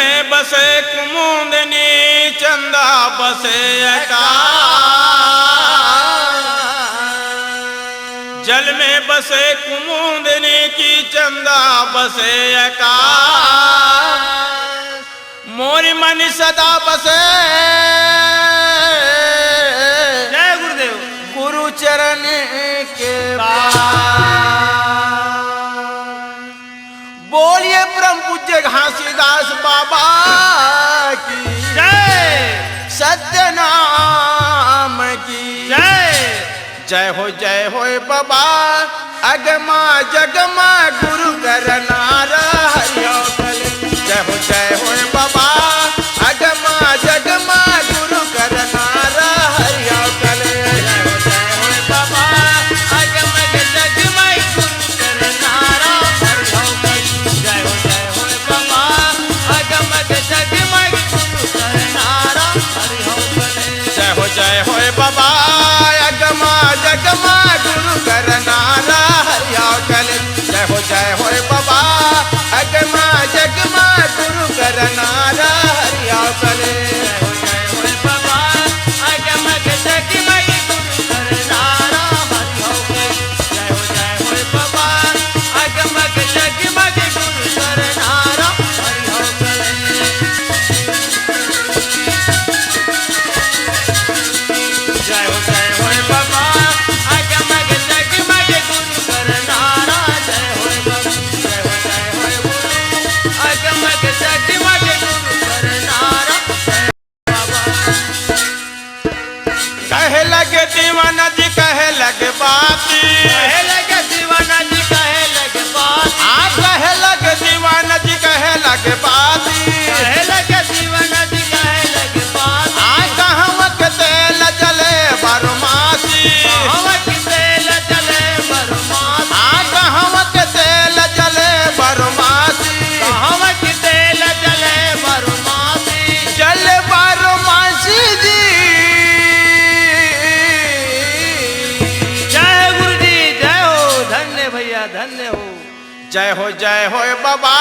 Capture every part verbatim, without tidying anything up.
में बसे कुमुदनी चंदा बसे आकाश। जल में बसे कुमुदनी की चंदा बसे आकाश। मोरी मन सदा बसे जय गुरुदेव। गुरु चरण के पास। बोलिए परम पूज्य घासीदास बाबा की जय। सत्यनाम की जय। जय हो, जय हो बाबा, अगमा जगमा गुरु करनारा हरियो कले। जय हो, जय हो बाबा, अगमा जगमा गुरु करनारा हरियो कले। जय हो, जय हो बाबा, अगमा जगमा गुरु करनारा हरियो कले। जय हो, जय हो बाबा, अगमा जगमा गुरु करनारा हरियो कले। जय हो, जय हो बाबा, अगमा जगमा गुरु करनारा हरियो कले। जय हो, जय हो बाबा, अगमा जगमा गुरु करनारा हरियो कले। जय हो, जय हो बाबा, अगमा जगमा गुरु करनारा हरियो कले। जय हो, जय हो बाबा, अगमा जगमा गुरु करनारा हरियो कले। जय हो, जय हो बाबा, अगमग जगमग गुरु करनारा। जय हो बाबा, जय हो, जय हो गुरु, अगमग जगमग गुरु करनारा। जय हो बाबा। कहे लगे दीवाना जी, कहे लगे बाती। कहे लगे दीवाना जी, कहे लगे बाती। आ, कहे लगे दीवाना जी, कहे लगे बाती। कहे लगे दीवाना जी, कहे लगे बाती। आ, कहवा के तेल जले बरमासी। कहवा के तेल जले बरमासी। आ, कहवा के तेल जले बरमासी। कहवा के तेल जले बरमासी। जले बरमासी जी। जय हो गुरु जी, जय हो, धन्य भैया, धन्य हो। जय हो, जय हो बाबा,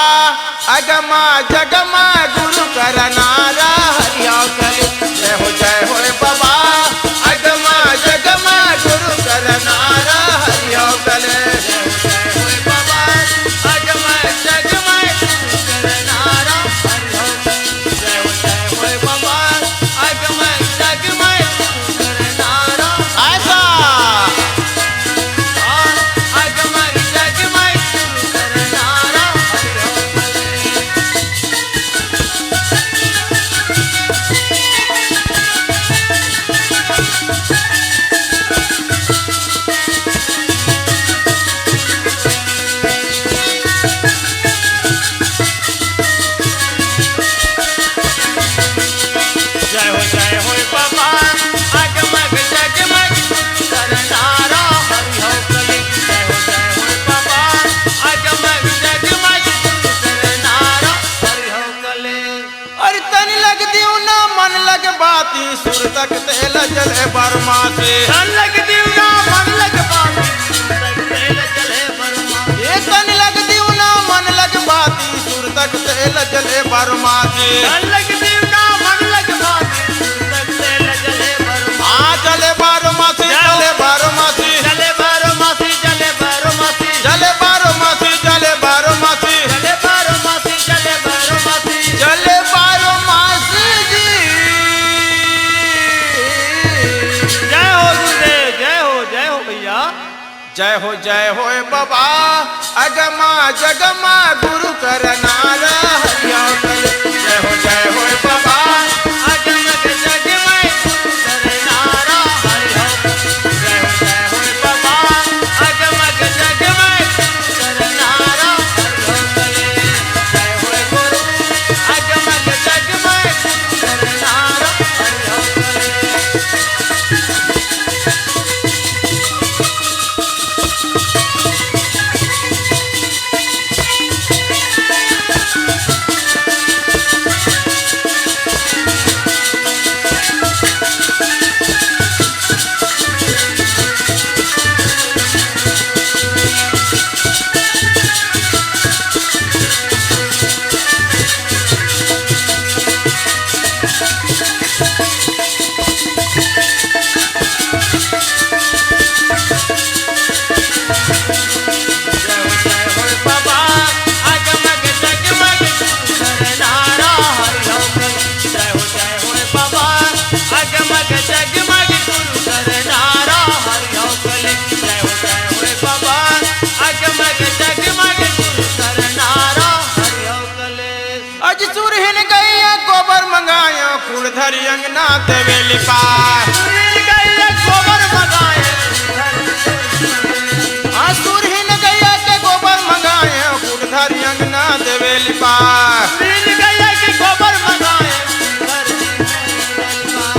अगमा जगमा गुरु करनारा हरियो कले। जय हो, जय हो बाबा, अगमा जगमा गुरु करनारा हरियो कले। जय हो, जय हो बाबा, अगमा जगमा गुरु करनारा हरियो कले। जय हो, जय हो बाबा, अगमय जगमय गुरु करनारा। ऐसा। आ, अगमय जगमय गुरु करनारा। जय हो, जय हो बाबा, अगमग जगमग गुरु करनारा हरि हो कले। जय हो, जय हो बाबा, अगमग जगमग गुरु करनारा हरि हो कले। अरे तन लग दियो ना मन लग बाती, सुर तक तेल जले बरमासी। तन लग दियो ना मन लग बाती, सुर तक तेल जले बरमासी। ए तन लग दियो ना मन लग बाती, सुर तक तेल जले बरमासी। तन लग दियो ना मन लग बाती, सुर तक तेल जले बरमासी। आ जले बरमासी, जले बरमासी। जले बरमासी, जले बरमासी। जले बरमासी, जले बरमासी। जले बरमासी, जले बरमासी। जले बरमासी जी। जय हो गुरुदेव, जय हो, जय हो भैया। जय हो, जय हो बाबा, अगमा जगमा गुरु करनारा हरि हो कले। जय हो, जय हो बाबा, अगमग जगमय गुरु करनारा हरि हो। जय हो, जय हो बाबा, अगमग जगमय गुरु करनारा हरि हो कले। जय हो गुरु, अगमग जगमय गुरु करनारा हरि हो कले। देवे लिपाय। सुरहीन गैया के गोबर मंगाए, हाँ, सुरहीन गैया के गोबर मंगाए, कुल धरी अंगना देवे लिपाय। सुरहीन गैया के गोबर मंगाए,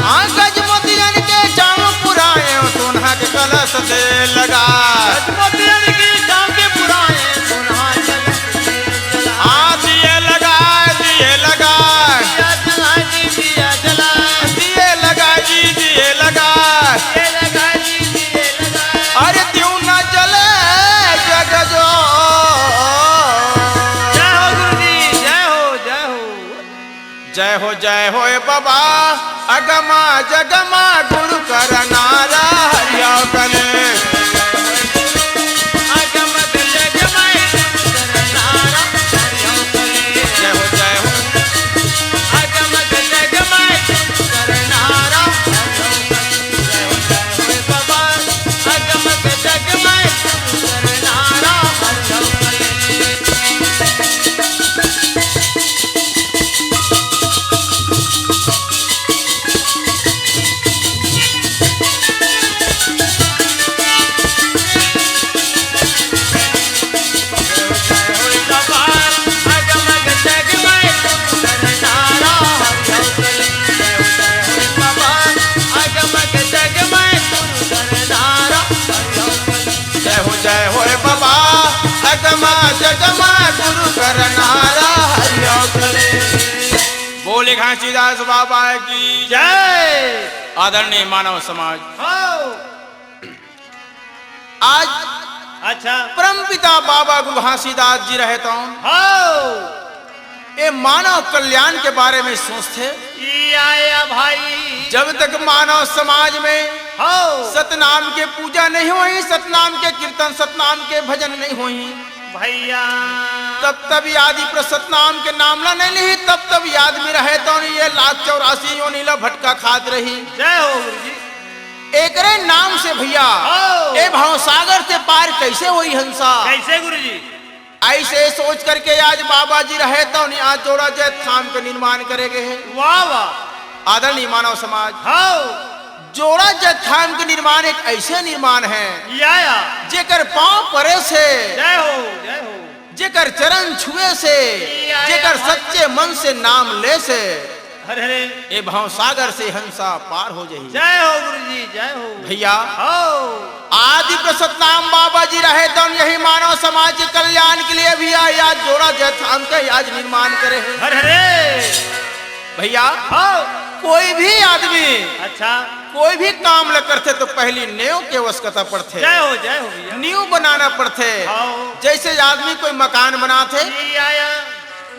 हाँ, गज मोतियन के चाँव पुराए, सोनहा के कलश दे लगा। गज मोतियन के चाँव के पुराए, सोनहा के कलश दे लगा। हाँ, दिए लगा, दिए लगा। दिया जला जी, दिया जला। दिए लगा जी, दिए लगा। दिए लगा जी, दिए लगा। अरे दियो ना जले जग जो। जय हो गुरु जी, जय हो, जय हो। जय हो, जय हो ए बाबा, अगमा जगमा गुरु करनारा हरिया कले। अगम जगमा गुरु करनारा हरिया कले। जय हो, जय हो। अगम जगमा गुरु करनारा हरिया कले। जय हो, जय हो ए बाबा, अगम जगमा गुरु करनारा हरिया कले। जय हो, जय हो ए बाबा, अगमा जगमा गुरु करनारा हरिया कले। बोले घासीदास बाबा की जय। आदरणीय मानव समाज, हो। आज अच्छा। परमपिता बाबा गुरु घासीदास जी रहे तो हो। ए मानव कल्याण के बारे में सोचथे। ई आया भाई। जब तक मानव समाज में हो। सतनाम के पूजा नहीं होही, सतनाम के कीर्तन, सतनाम के भजन नहीं होही, भैया। तब तब आदि पर सतनाम के नाम ला नहीं लिही, तब तब आदमी रहे तो ये लाख चौरासी योनि ला भटका खात रही। जय हो गुरु जी। एकरे नाम से भैया, हो। ए भवसागर से पार कैसे होही हंसा? कैसे गुरु जी? ऐसे सोच करके आज बाबा जी रहे तो नहीं, आज जोड़ा जैतखाम के निर्माण करे गए हैं। वाह, वाह। आदरणीय मानव समाज, हो। जोड़ा जैतखाम के निर्माण एक ऐसे निर्माण है, या, या। जेकर पाँव परे से, जय हो, जय हो। जेकर चरण छुए से, या, या, जेकर भाई। सच्चे मन से नाम ले से, अरे, अरे। ए भवसागर से हंसा पार हो जाही। जय हो गुरु जी, जय हो। भैया, हो। आदि पर सतनाम बाबा जी रहे तो यही मानव समाज के कल्याण के लिए भी आज, आज जोड़ा जैतखाम के आज निर्माण करे हैं। अरे, अरे। भैया, हो। कोई भी आदमी अच्छा। कोई भी काम ल करथे तो पहली नेव के आवश्यकता पड़थे। जय हो, जय हो भैया। नींव बनाना पड़थे। हो। जैसे आदमी कोई मकान बनाथे, जी आया।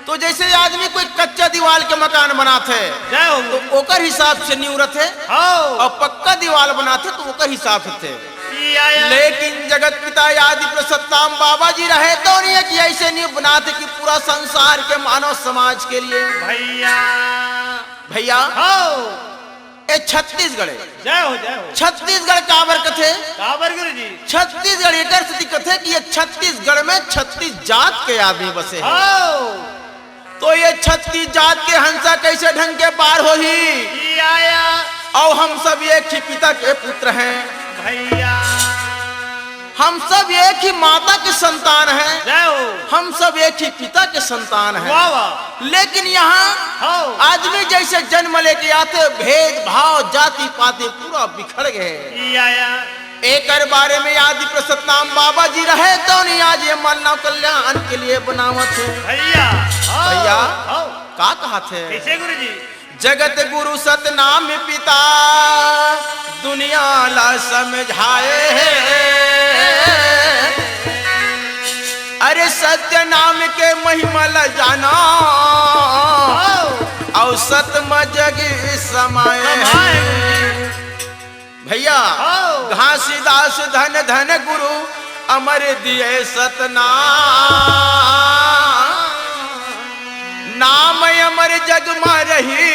तो जैसे आदमी कोई कच्चा दीवाल के मकान बनाथे, जय हो। तो ओकर हिसाब से नींव रथे, हाँ। अउ पक्का दीवाल बनाथे, तो ओकर हिसाब से। ई आया। लेकिन जगत पिता आदि पर सतनाम बाबा जी रहे, तो नहीं है कि ऐसे नींव बनाथे कि पूरा संसार के मानव समाज के लिए। भैया। भैया। हाँ। ए छत्तीसगढ़ हे। जय हो, जय हो। छत्तीसगढ़ काबर कथे? काबर गुरु जी? छत्तीसगढ़ एकर सेती कथे कि ये छत्तीसगढ़ में छत्तीस जात के आदमी बसे हे। हाँ। तो ये छत्तीस जात के हंसा कैसे ढंग के पार होही? ई आया। अउ हम सब एक ही पिता के पुत्र हैं। भैया। हम सब एक ही माता के संतान हैं। जय हो। हम सब एक ही पिता के संतान हैं। वाह, वाह। लेकिन यहाँ हाँ। आदमी जैसे जन्म लेके आथे, भेदभाव, जाति पाति पूरा बिखर गए। ई आया। एकर बारे में आदि पर सतनाम बाबा जी रहे तो नहीं आज ये मानव कल्याण के लिए बनावत हे। भैया, हाँ, भैया, हाँ। का कहत हे? कैसे गुरु जी? जगत गुरु सतनाम पिता दुनिया ला समझाए हे। अरे सत्य नाम के महिमा ला जाना, हाँ। अउ सत म जग समाए हे। समाए। भैया, हाँ। घासीदास धन धन गुरु अमर दिए सतनाम। नाम अमर जग मा रही,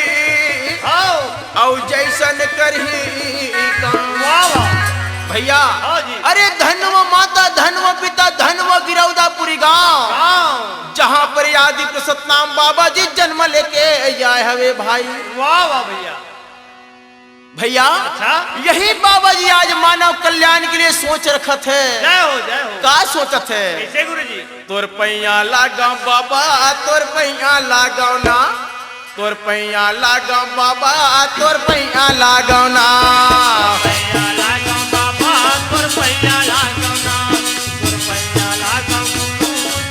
हाँ। अउ जैसन करही काम। वाह, वाह। भैया, हाँ जी। अरे धन वो माता, धन वो पिता, धन वो गिरौदापुरी गांव। हाँ। जहाँ पर आदि पर सतनाम बाबा जी जन्म लेके आए हवे भाई। वाह, वाह भैया। भैया, अच्छा? यही बाबा जी आज मानव कल्याण के लिए सोच रखत हे। जय हो, जय हो। का सोचत हे? कैसे गुरु जी? तोर पैया लागव बाबा, तोर पैया लागव ना। तोर पैया लागव बाबा, तोर पैया लागव ना। पैया लागव बाबा, तोर पैया लागव ना। तोर पैया लागव,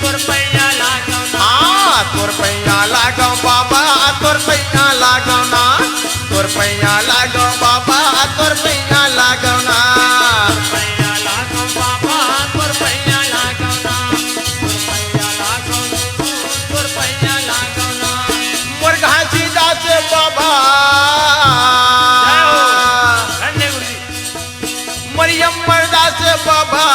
तोर पैया लागव ना। हाँ, तोर पैया लागव बाबा, तोर पैया लागव ना। तोर पैया लागव बाबा, तोर पैया लागव ना। तोर पैया लागव बाबा, तोर पैया लागव ना। तोर पैया लागव, तोर पैया लागव ना। मोर घासीदास बाबा। जय हो। धन्य गुरु जी। मोर अमरदास बाबा।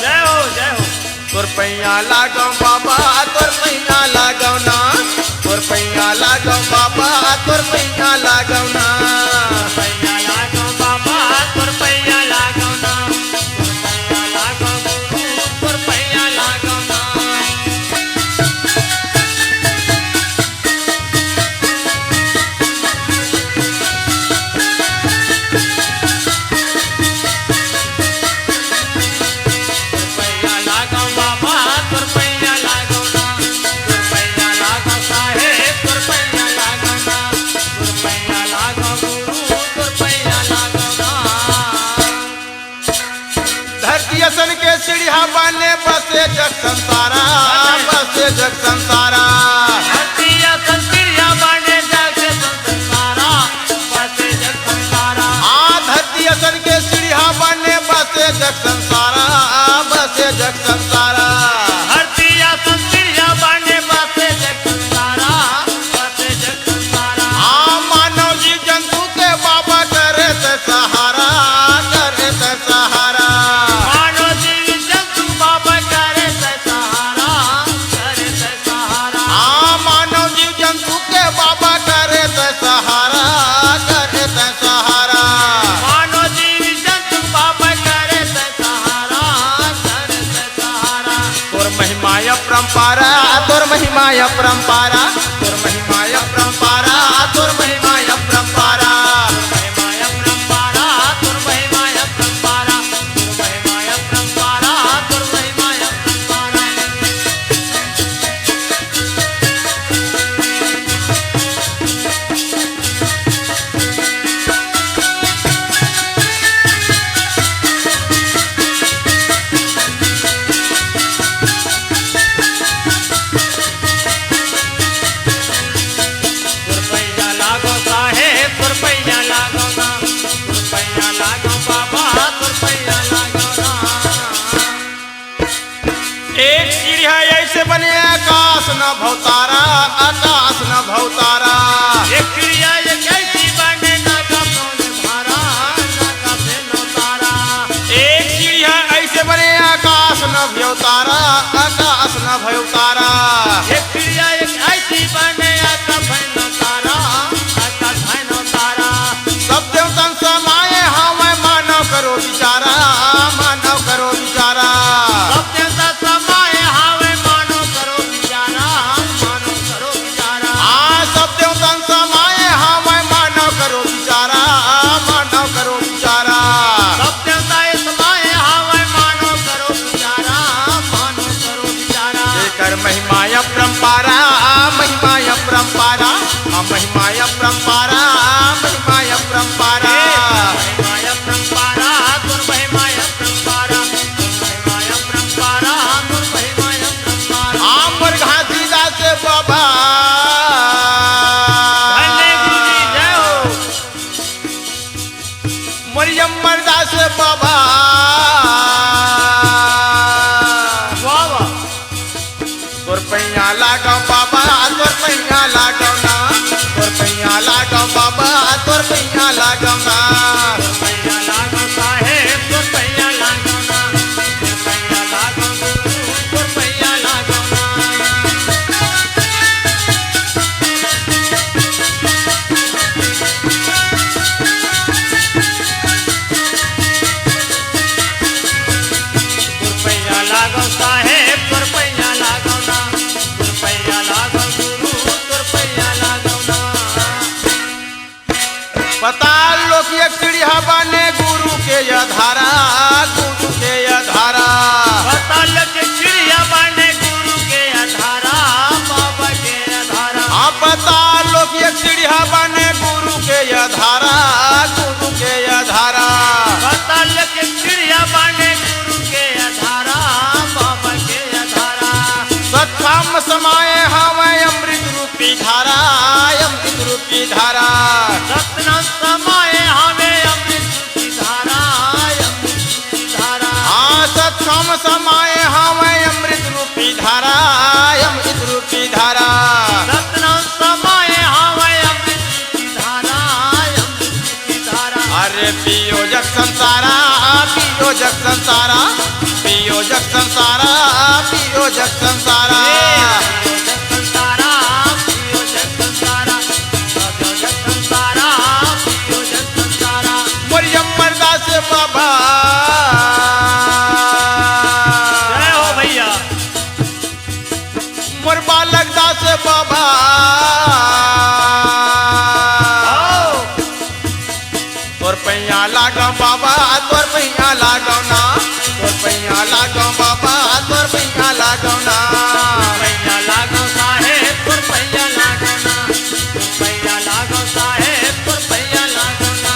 जय हो, जय हो। तोर पैया लागव बाबा, तोर पैया लागव ना। तोर पैया लागव बाबा, तोर पैया लागव ना। पैया लागव बाबा, तोर पैया लागव ना। तोर पैया लागव गुरु, तोर पैया लागव ना। धरती असन के सीढ़िया बने बसे जग संसारा, बसे जग संसारा। धरती असन सीढ़िया बने जग संसारा, बसे जग संसारा। हाँ, धरती असन के सीढ़िया बने बसे जग संसारा, बसे जग संसारा। धरती असन सीढ़िया बने बसे जग संसारा, बसे जग संसारा। हाँ, मानव जीव जंतु के बाबा करे ते सहारा, करे ते सहारा। मानव जीव जंतु बाबा करे ते सहारा, करे ते सहारा। हाँ, मानव जीव जंतु के बाबा करे ते सहारा, करे ते सहारा। मानव जीव जंतु बाबा करे ते सहारा, करे ते सहारा। तोर महिमा अपरंपारा, तोर महिमा अपरंपारा, तोर महिमा अपरंपारा, तोर महिमा अपरंपारा। तोर महिमा अपरंपारा, तोर महिमा अपरंपारा, तोर महिमा अपरंपारा, तोर महिमा अपरंपारा। तोर पैया लागव साहेब, तोर पैया लागव ना, तोर पैया लागव बाबा, तोर पैया लागव ना। एक सीढ़िया ऐसे बने आकाश न भवतारा, आकाश न भवतारा। एक सीढ़िया एक ऐसी बने ना का भवन भारा, ना का भेनो तारा। एक सीढ़िया ऐसे बने आकाश न भवतारा, आकाश न भवतारा। एक सीढ़िया एक ऐसी बने आकाश न तारा, आकाश न तारा। सब देवतन समाये हावय मानव करो बिचारा, मानव करो बिचारा। सब देवता समाये हावय मानव करो बिचारा, मानव करो बिचारा। हाँ, सब देवतन समाये हावय मानव करो बिचारा, मानव करो बिचारा। सब देवता समाये हावय मानव करो बिचारा, मानव करो बिचारा। एकर महिमा अपरंपारा, महिमा अपरंपारा, आ महिमा अपरंपारा, महिमा अपरंपारा। महिमा अपरंपारा, तोर महिमा अपरंपारा, तोर महिमा अपरंपारा, तोर महिमा अपरंपारा। आ मोर घासीदास बाबा। धन्य गुरु जी, जय हो। मोर अमरदास बाबा। वाह, वाह। तोर पैया लागव बाबा, तोर पैया लागव ना। तोर पैया लागव बाबा, तोर पैया लागव ना। तोर पैया लागव साहेब, तोर पैया लागव ना। तोर पैया लागव गुरु, तोर पैया लागव ना। तोर पैया लागव साहेब, तोर पैया लागव ना। तोर पैया लागव गुरु, तोर पैया लागव ना। पताल लोक एक सीढ़िया बने गुरु के अधारा, गुरु के अधारा। पताल लोक एक सीढ़िया बने गुरु के अधारा, बाबा के अधारा। हाँ, पताल लोक एक सीढ़िया बने गुरु के अधारा, गुरु के अधारा। पताल लोक एक सीढ़िया बने गुरु के अधारा, बाबा के अधारा। सतखाम समाए हवय अमृत रूपी धारा, अमृत रूपी धारा। सतनाम समाए हवे अमृत रूपी धारा, अमृत रूपी धारा। हाँ, सतनाम समाए हवे अमृत रूपी धारा, अमृत रूपी धारा। सतनाम समाए हवे अमृत रूपी धारा, अमृत रूपी धारा। अरे पियो जग संसारा, पियो जग संसारा, पियो जग संसारा, पियो जग संसारा। मोर अमरदास बाबा। जय हो भैया। मोर बालक दास बाबा। आओ। तोर पैया लागो बाबा, तोर पैया लागो ना, तोर पैया लागो बाबा, तोर पैया लागो ना। पैया लागो साहेब, तोर पैया लागो ना, तोर पैया लागो साहेब, तोर पैया लागो ना।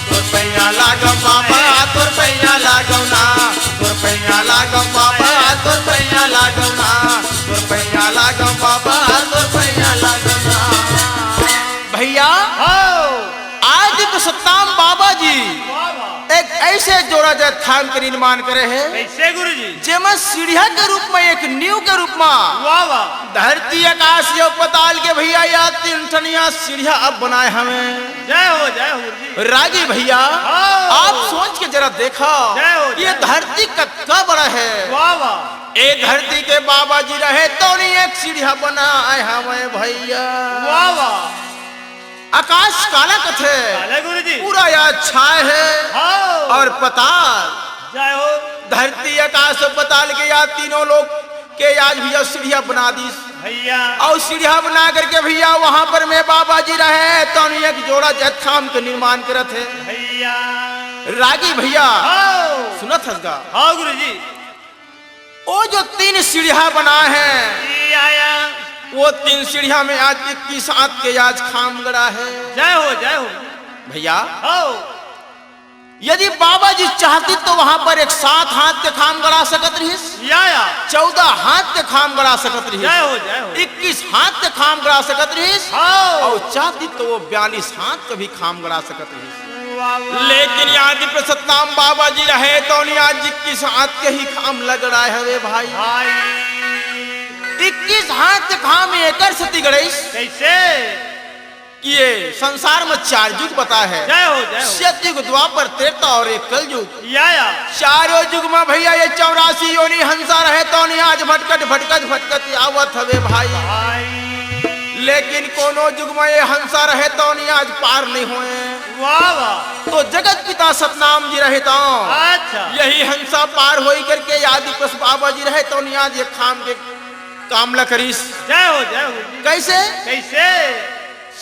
तोर पैया लागो बाबा, तोर पैया लागो ना, तोर पैया लागो बाबा, तोर पैया लागो ना, तोर पैया लागो बाबा, तोर पैया लागो ना। भैया, हाँ। आज तो सतनाम बाबा जी वाह, वाह। एक ऐसे जोड़ा जैतखाम के निर्माण करे हे। कैसे गुरुजी? जेमा सीढ़िया के रूप में, एक नींव के रूप में वाह, वाह। धरती, आकाश अउ पताल के भैया, या तीन ठनिया सीढ़िया अब बनाए हवे। जय हो, जय हो गुरुजी। रागी भैया, हाँ। आप सोच के जरा देखा, जय हो, ये जय हो। धरती कतका बड़ा हे। वाह, वाह। ए धरती के बाबा जी रहे तौनी एक सीढ़िया बनाए हवे भैया। वाह, वाह। आकाश काला कथे, काला गुरुजी। पूरा या छाए हे हाँ। अउ पताल। जय हो। धरती, आकाश अउ पताल के या तीनों लोक के आज भैया सीढ़िया बना दीस। भैया। अउ सीढ़िया बना करके भैया वहां पर में बाबा जी रहे, तौनी एक जोड़ा जैतखाम के निर्माण करत हे। भैया। रागी भैया। हाँ। सुनत हस गा? हाँ गुरुजी। वो जो तीन सीढ़िया बना हे, ई आया। वो तीन सीढ़िया में आज इक्कीस हाथ के आज खाम गड़ा हे। जय हो, जय हो। भैया, हो। यदि बाबा जी चाहती तो वहां पर एक सात हाथ के खाम गड़ा सकत रहिस, या, या। चौदह हाथ के खाम गड़ा सकत रहिस, जय हो, जय हो। इक्कीस हाथ के खाम गड़ा सकत रहिस, हो। अउ चाहती तो वो बयालीस हाथ के भी खाम गड़ा सकत रहिस। वाह, वाह। लेकिन आदि पे सतनाम बाबा जी रहे तौनी आज इक्कीस हाथ के ही खाम लगड़ाए हवे भाई। भाई। इक्कीस हाथ के खाम एकर सेती गड़ाइस। कैसे? कि ये संसार में चार युग बता हे। जय हो, जय हो। सतयुग, द्वापर, त्रेता अउ ये कलयुग। या, या। चारों युग में भैया ये चौरासी योनि हंसा रहे तौनी आज भटकत, भटकत, भटकत आवत हवे भाई। भाई। लेकिन कोनो युग में ये हंसा रहे तौनी आज पार नहीं होए। वाह, वाह। तो जगत पिता सतनाम जी रहे तो अच्छा। यही हंसा पार होई करके आदि प्रस बाबा जी रहे तौनी आज ये खाम के काम ला करिस। जय हो, जय हो जी। कैसे? कैसे?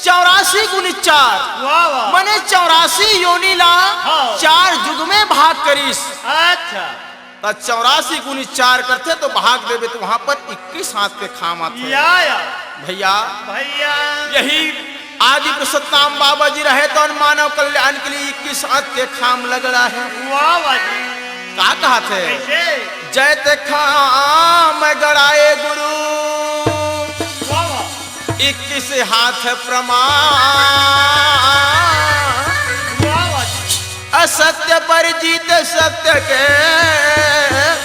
चौरासी गुनी चार। वाह, वाह। मने चौरासी योनि ला हाँ। चार युग में भाग करिस। अच्छा। त चौरासी गुनी चार करथे तो भाग देबे तो वहां पर इक्कीस हाथ के खाम आथे। या, या। भैया, भैया। यही आदि पुरुषोत्तम बाबा जी रहे तो मानव कल्याण के लिए इक्कीस हाथ के खाम लगड़ा हे। वाह, वाह जी। का कहत हे? कैसे? जैत खाम गड़ाए गुरु, वाह, वाह। इक्कीस हाथ प्रमाण। वाह, वाह जी। असत्य पर जीत सत्य के,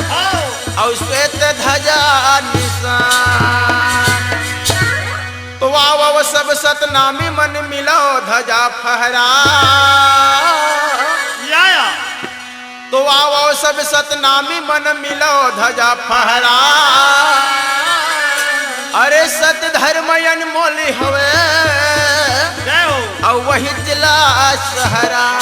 हाँ। अउ श्वेत ध्वजा निशान। तो आवव सब सतनामी मन मिलो ध्वजा फहरा। या, या। तो आवव सब सतनामी मन मिलो ध्वजा फहरा। अरे सत धर्म अनमोल हवे। जय हो। अउ वही जिला सहरा।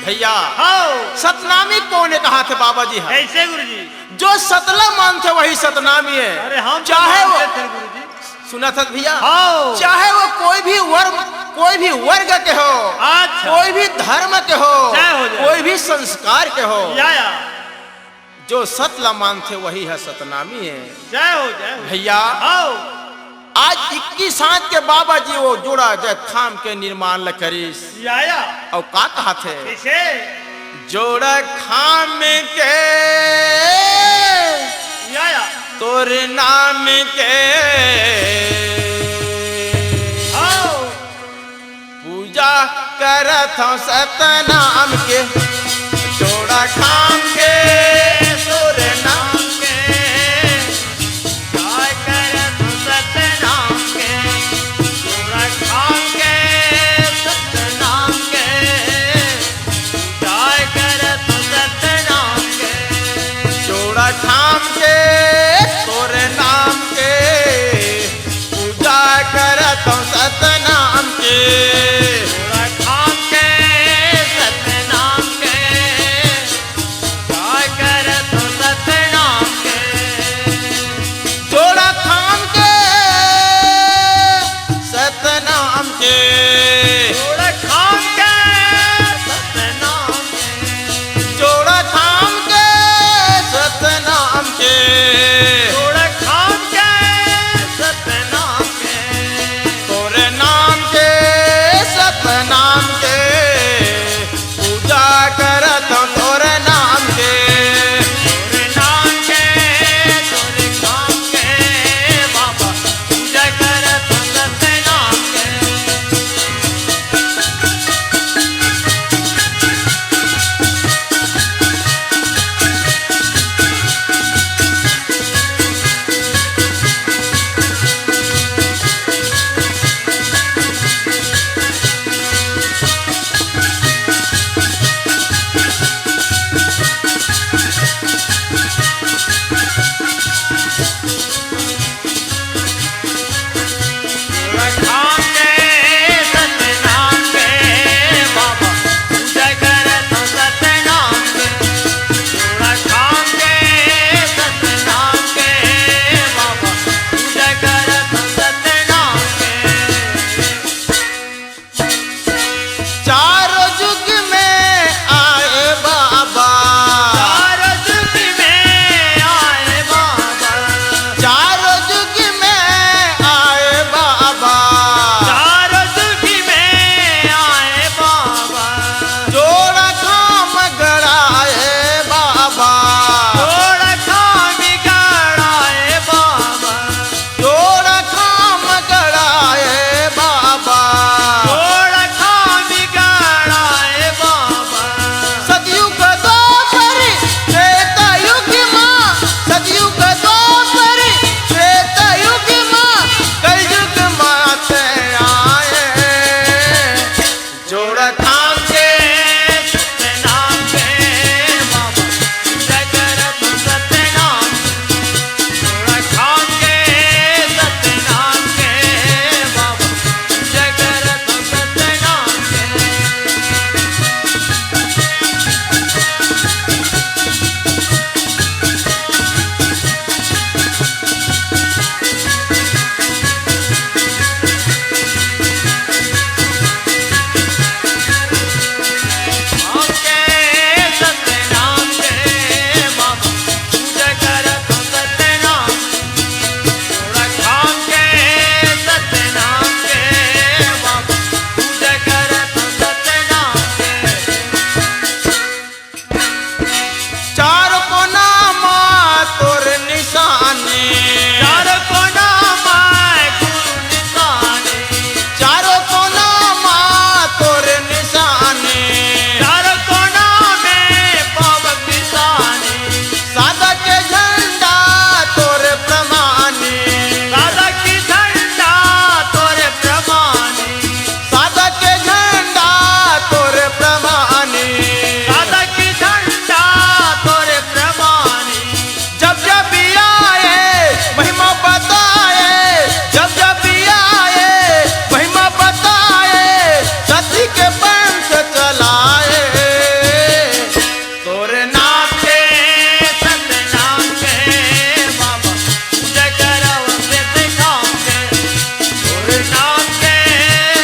भैया, हाँ। सतनामी कोन कहाथे बाबा जी? हाँ। कैसे गुरुजी? जो सतला मानथे वही सतनामी हे। अरे हम तो चाहे वो मानते थे गुरुजी। सुनत हस भैया? हाँ। चाहे वो कोई भी वर्ग, कोई भी वर्ग के हो, अच्छा। कोई भी धर्म के हो, जय हो, जय हो। कोई भी संस्कार के हो, या, या। जो सत ला मानथे वही ह सतनामी हे। जय हो, जय हो। भैया, हाँ। आज इक्कीस हाथ के बाबा जी वो जोड़ा जय थाम के निर्माण ल करिस। या, या। अउ का कहाथे? कैसे? जोड़ा थाम के या, या। तोर नाम के हाँ। पूजा करत हँव सतनाम के। जोड़ा थाम के तोर नाम के। पूजा करत हँव सतनाम के। जोड़ा थाम के सतनाम के। पूजा करत हँव सतनाम के। जोड़ा थाम के तोर नाम के। पूजा करत हँव सतनाम के। जोड़ा थाम के सतनाम के। पूजा करत हँव सतनाम के। जोड़ा थाम के सतनाम के। जोड़ा थाम के सतनाम के। जोड़ा थाम के सतनाम के। जोड़ा थाम के सतनाम के। तोरे नाम के नाम के,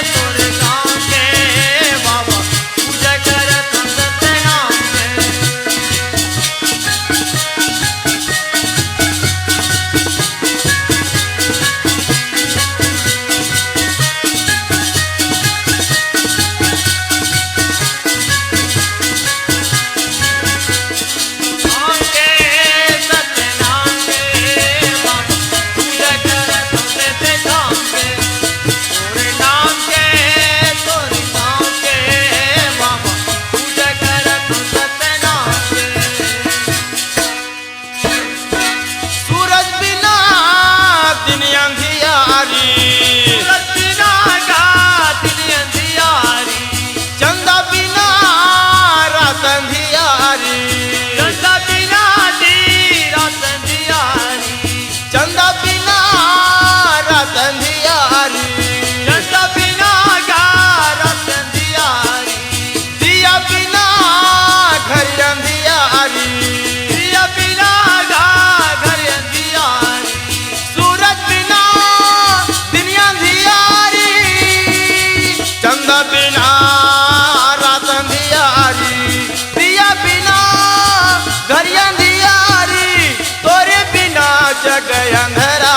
तोरे गाँव के, बाबा, पूजा करत हँव सतनाम के। सूरज बिना दिन अंधियारी। सूरज बिना का दिन अंधियारी। चंदा बिना रात अंधियारी। चंदा बिना दी रात अंधियारी। चंदा बिना रात अंधियारी। चंदा बिना का रात अंधियारी। दिया बिना घर अंधियारी। दिया बिना घर अंधियारी। सूरज बिना दिन अंधियारी। चंदा बिना रात अंधियारी। दिया बिना घर अंधियारी। तोरे बिना जग अंधरा।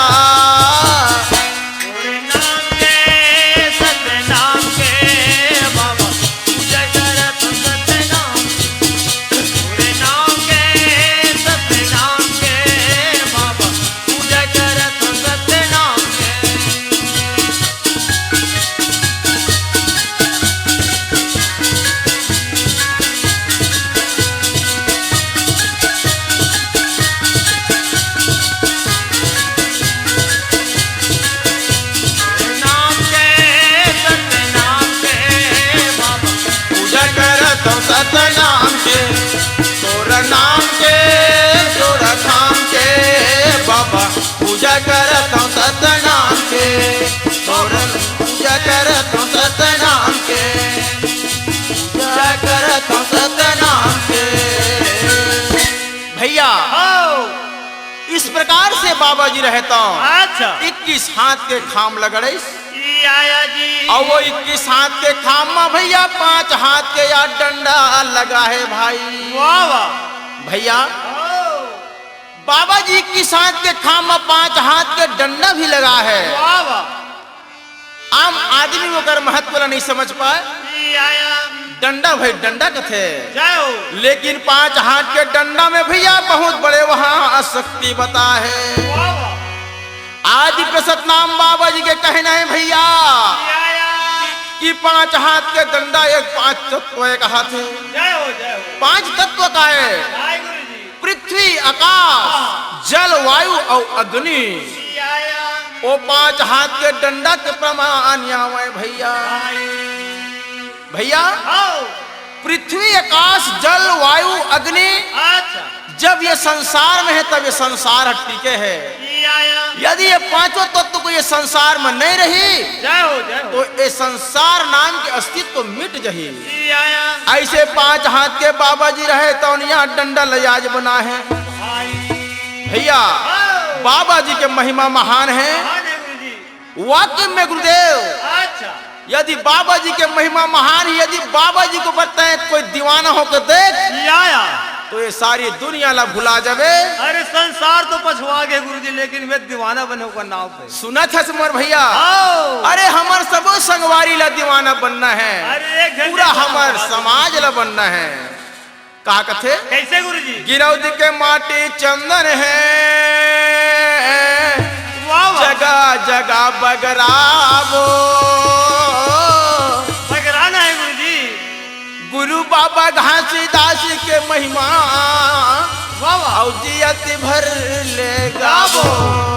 तोरे नाम के सतनाम के बाबा, पूजा करत हँव सतनाम के। तोरे नाम के सतनाम के बाबा, पूजा करत हँव सतनाम के। नाम के सतनाम के बाबा, पूजा करत हँव सतनाम के। तोर नाम के जोड़ा थाम के बाबा, पूजा करत हँव सतनाम के। तोर पूजा करत हँव सतनाम के। पूजा करत हँव सतनाम के। भैया, हाँ। इस प्रकार से बाबा जी रहता अच्छा। इक्कीस हाथ के खाम लगड़े। ई आया जी। और वो इक्कीस हाथ के खाम में भैया पाँच हाथ के यार डंडा लगा है भाई। वाह, वाह। भैया, वाह। बाबा जी इक्कीस हाथ के खाम में पाँच हाथ के डंडा भी लगा है। वाह, वाह। आम आदमी ओकर महत्व ला नहीं समझ पाए। ई आया। डंडा भाई डंडा कथे। जय हो। लेकिन पाँच हाथ के डंडा में भैया बहुत बड़े वहाँ शक्ति बता है। वाह, वाह। आदि पे सतनाम बाबा जी के कहना है भैया ई आया। कि पाँच हाथ के डंडा एक पाँच तत्व एक हाथ है। जय हो, जय हो। पाँच तत्व का है। जय गुरु जी। पृथ्वी, आकाश, जल, वायु और अग्नि। ओ पांच हाथ के डंडा के प्रमाण आवे भैया। भैया, हाँ। पृथ्वी, आकाश, जल, वायु, अग्नि, अच्छा। जब ये संसार में है, तब ये संसार टिके है। यदि ये पांचों तत्व को ये संसार में नहीं रही, जय हो, जय हो। तो ये संसार नाम के अस्तित्व मिट जही। जी आया। ऐसे पांच हाथ के बाबा जी रहे, तो यहाँ डंडा लयाज बना है। भाई। भैया, हाँ। बाबा जी के महिमा महान है। महान है गुरु जी। वाकई में गुरुदेव, अच्छा। यदि बाबा जी के महिमा महान है, यदि बाबा जी को बताए कोई दीवाना होकर देख, या, या। तो ये सारी दुनिया ला भुला जावे। अरे संसार तो पछवा गए गुरु जी, लेकिन वे दीवाना बने होकर नाव पे। सुनत हस मोर भैया? आओ। अरे हमर सबो संगवारी ला दीवाना बनना है। अरे एक घंटे पूरा में हमर दीवाना समाज ला बनना है। का कथे? कैसे गुरु जी? गिरौद के माटी चंदन है, वाह, वाह। जगह जगह बगरावो। बगराना है गुरु जी। गुरु बाबा घासीदास के महिमा, वाह, वाह। औ जियत भर ले गावो।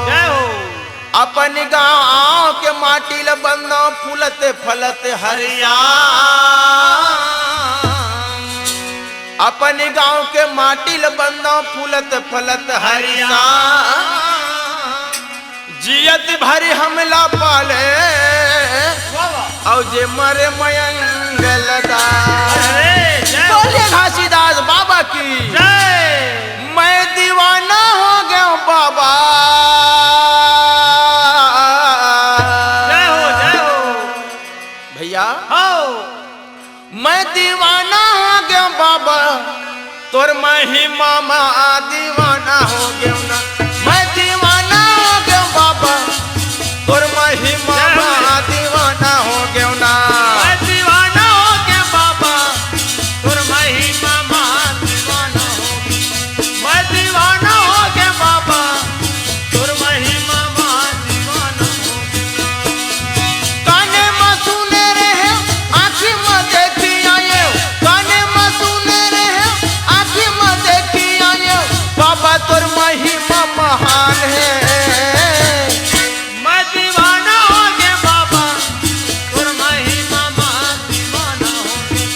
जय हो। अपन गांव के माटी ल बंदो फूलत फलत हरिया। अपन गांव के माटी ल बंदो फूलत फलत हरिया। जियत भरी हमला पाले, वाह, वाह। औ जे मरे मयंगल दा। अरे, जय हो। बोलिए घासीदास बाबा की। जय। मैं दीवाना हो गया हूँ बाबा। जय हो, हो। मैं दीवाना हो गया बाबा, तोर महिमा मा दीवाना हो गया ना। मैं दीवाना हो गया बाबा, तोर महिमा मा दीवाना हो गया ना। मैं दीवाना हो गया बाबा, तोर महिमा मा दीवाना हो गया। मैं दीवाना हो गया बाबा, तोर महिमा मा दीवाना हो गया। काने मा सुने रहे, आँखी मा देखी आए। काने मा सुने रहे, आँखी मा देखी आए। बाबा तोर महिमा महान है। मैं दीवाना हो गया बाबा, तोर महिमा मा दीवाना हो गया।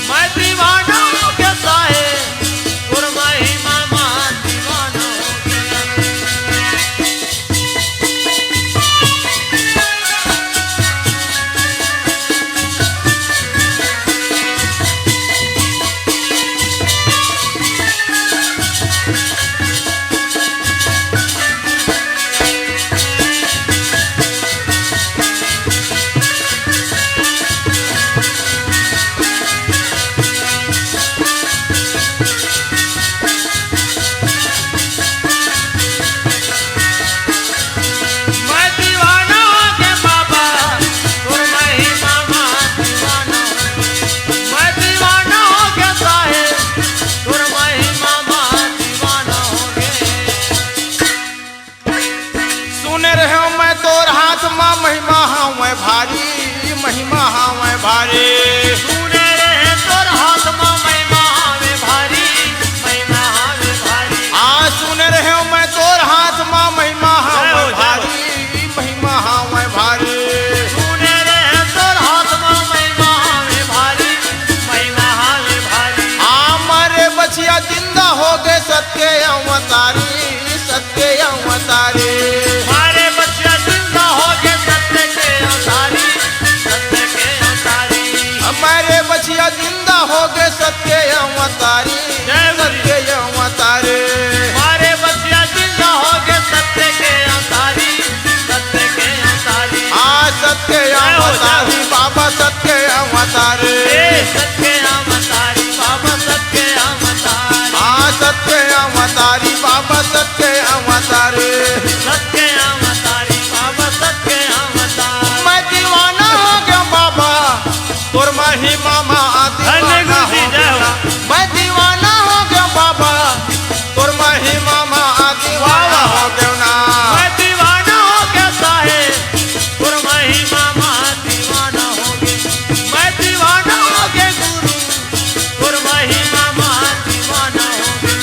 मैं दीवाना हो गया साहेब, तोर महिमा मा दीवाना हो गया। मैं दीवाना हो गया बाबा, तोर महिमा मा दीवाना हो गया। मैं दीवाना हो गया साहेब, तोर महिमा मा दीवाना हो गया। सुने रहे मैं तोर हाथ मा महिमा हावय भारी, महिमा हावय भारी। सुने रहे तोर हाथ मा महिमा हावय भारी, महिमा हावय भारी। आ सुने रहे मैं तोर हाथ मा महिमा हावय भारी, महिमा हावय भारी। सुने रहे तोर हाथ मा महिमा हावय भारी, महिमा हावय भारी। आ मारे बचिया जिंदा हो गए सत्य अवतारी, सत्य अवतारी। मारे बचिया जिंदा हो गए सत्य के अवतारी, सत्य के अवतारी। मारे बचिया जिंदा हो गए सत्य अवतारी, सत्य अवतारी। मारे बचिया जिंदा हो गए सत्य के अवतारी, सत्य के अवतारी। आ सत्य अवतारी बाबा, सत्य अवतारी। सत्य अवतारी बाबा, सत्य अवतारी। आ सत्य अवतारी बाबा, सत्य अवतारी। सत्य अवतारी बाबा, सत्य अवतारी। मैं दीवाना हो गया बाबा, तोर महिमा मा दीवाना हो गया। मैं दीवाना हो गया बाबा, तोर महिमा मा दीवाना हो गया ना। मैं दीवाना हो गया साहेब, तोर महिमा मा दीवाना हो गया। मैं दीवाना हो गया गुरु, तोर महिमा मा दीवाना हो गया।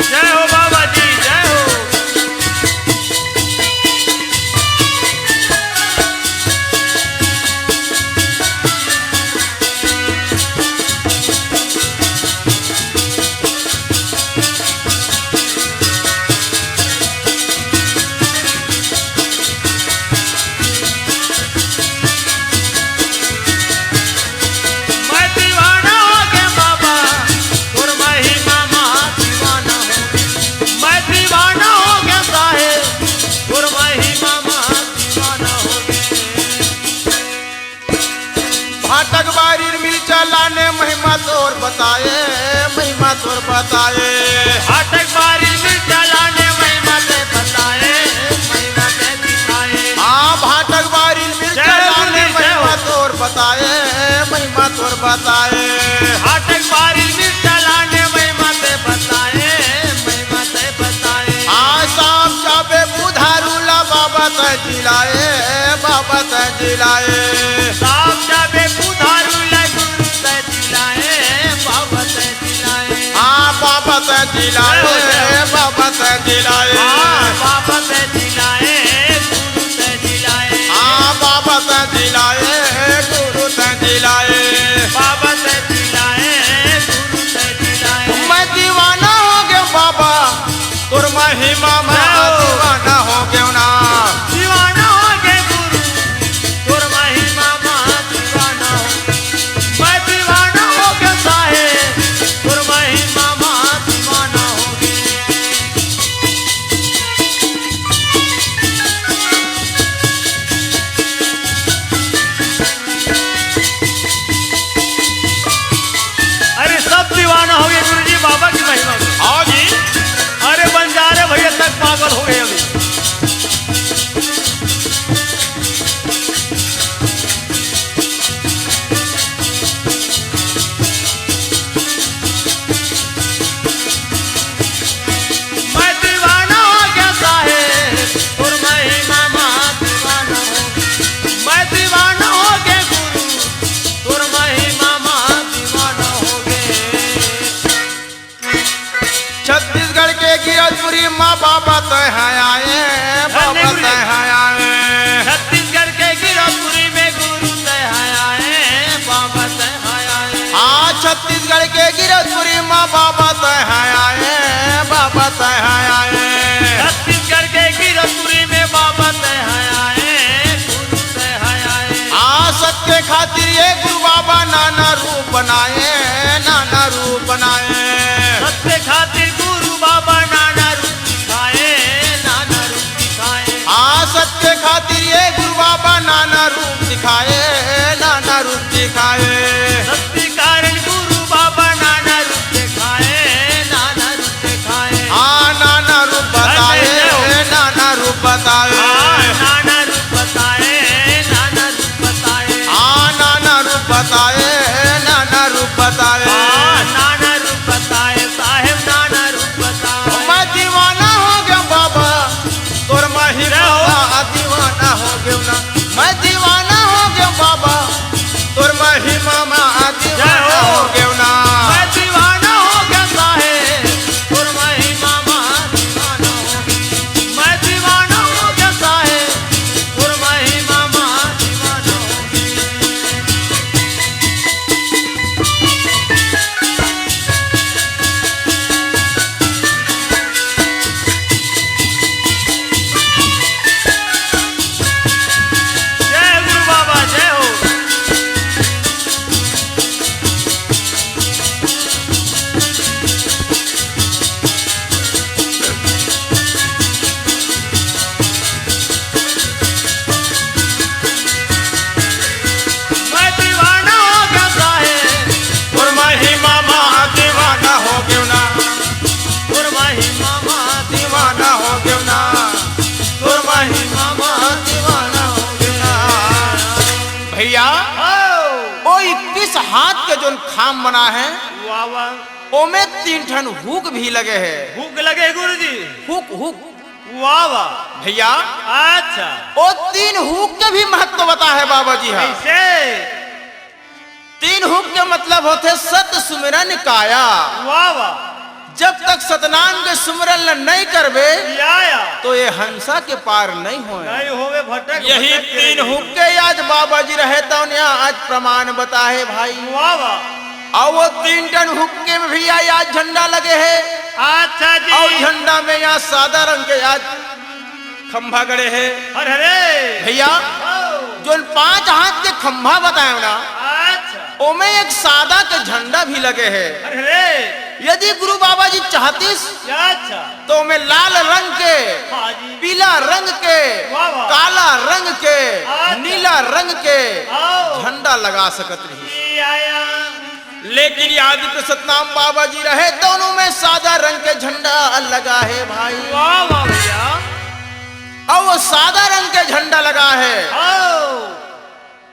जय हो बाबा जी, जय हो। मैं दीवाना हो गया बाबा, तोर महिमा मा दीवाना हो गया। मैं दीवाना हो गया साहेब, तोर महिमा मा दीवाना हो गया। भाटक बारी मिर्चा लाने महिमा तोर बताए, महिमा तोर बताए। भाटक बारी मिर्चा लाने महिमा ते बताए, महिमा ते दिखाए। हाँ, भाटक बारी मिर्चा लाने महिमा तोर बताए, महिमा तोर बताए। भाटक बारी मिर्चा लाने महिमा ते बताए, महिमा ते बताए। हाँ, सांप चाबे बुधारू ला बाबा ते जिलाए, बाबा ते जिलाए। सांप चाबे बुधारू ला गुरु ते जिलाए, बाबा ते जिलाए। हाँ, बाबा ते जिलाए, बाबा ते जिलाए। हाँ, बाबा ते जिलाए, गुरु ते जिलाए। हाँ, बाबा ते जिलाए, गुरु ते जिलाए। बाबा ते जिलाए, गुरु ते जिलाए। मैं दीवाना हो गया बाबा, तोर महिमा मा दीवाना हो गयो ना। दीवाना हो गए गुरु, तोर महिमा मा दीवाना हो। मैं दीवाना हो गया साहेब, तोर महिमा मा दीवाना हो गए। हो गए अभी। मैं दीवाना हो गया साहेब, तोर महिमा मा दीवाना हो गया। मैं दीवाना हो गया गुरु, तोर महिमा मा दीवाना हो गया। छत्तीसगढ़ के गिरौदपुरी मा बाबा तैं हा आए, बाबा तैं हा आए। छत्तीसगढ़ के गिरौदपुरी में गुरु तैं हा आए, बाबा तैं हा आए। हाँ, छत्तीसगढ़ के गिरौदपुरी मा बाबा तैं हा आए, बाबा तैं हा आए। छत्तीसगढ़ के गिरौदपुरी में बाबा तैं हा आए, गुरु तैं हा आए। हाँ, सत्य खातिर ये गुरु बाबा नाना रूप बनाए, नाना रूप बनाए। सत्य खातिर गुरु बाबा नाना रूप दिखाए, नाना रूप दिखाए। हाँ, सत्य खातिर ये गुरु बाबा नाना रूप दिखाए, नाना रूप दिखाए। सत्य कारण गुरु बाबा नाना रूप दिखाए, नाना रूप दिखाए। हाँ, नाना रूप बताए, नाना रूप बताए। हाँ, नाना रूप बताए, नाना रूप बताए। हाँ, नाना रूप बताए, नाना रूप बताए। हाँ, नाना रूप बताए, साहेब नाना रूप बताए। मैं दीवाना हो गया बाबा, तोर महिमा मा दीवाना हो गया ना। मैं दीवाना हो गया बाबा, तोर महिमा मा दीवाना हो गया ना। मैं दीवाना हो गया साहेब, तोर महिमा मा दीवाना हो गया। मैं दीवाना हो गया साहेब, तोर महिमा मा दीवाना हो गया। जय गुरु बाबा, जय हो। मैं दीवाना हो गया साहेब, तोर महिमा मा दीवाना हो गया ना। तोर महिमा मा दीवाना हो गया ना। तोर महिमा मा दीवाना हो गया ना। भैया, ओ। वो इकतीस हाथ के जोन खाम बना है, वाह, वाह। ओमे तीन ठन हुक भी लगे है। हुक लगे गुरुजी। हुक, हुक। वाह, वाह। भैया, अच्छा। वो तीन हुक के भी महत्व बता है बाबा जी हा। कैसे? तीन हुक के मतलब होथे सत सुमिरन काया। वाह, वाह। जब तक सतनाम के सुमिरन ल नहीं करबे, या, या। तो ये हंसा के पार नहीं होए। नहीं होवे, भटक, यही भटक के तीन रहे। हुक के आज बाबा जी रहे तो आज प्रमाण बता है भाई। वाह, वाह। अउ वो तीन ठन हुक के में भी आज झंडा लगे है। अच्छा जी। अउ झंडा में यहाँ सादा रंग के आज खंभा गड़े है। अरे, अरे। भैया, ओ। जोन पांच हाथ के खंभा बताए ना, अच्छा। ओमे एक सादा के झंडा भी लगे है। अरे, अरे। यदि गुरु बाबा जी चाहतिस, अच्छा। तो ओमे लाल रंग के, हाँ जी। पीला रंग के, वाह, वाह। काला रंग के, अच्छा। नीला रंग के, आओ। झंडा लगा सकत रही। ई आया। लेकिन ये आदित्य सतनाम बाबा जी रहे, दोनों में सादा रंग के झंडा लगा है भाई। वाह, वाह भैया। अउ वो सादा रंग के झंडा लगा है, आओ।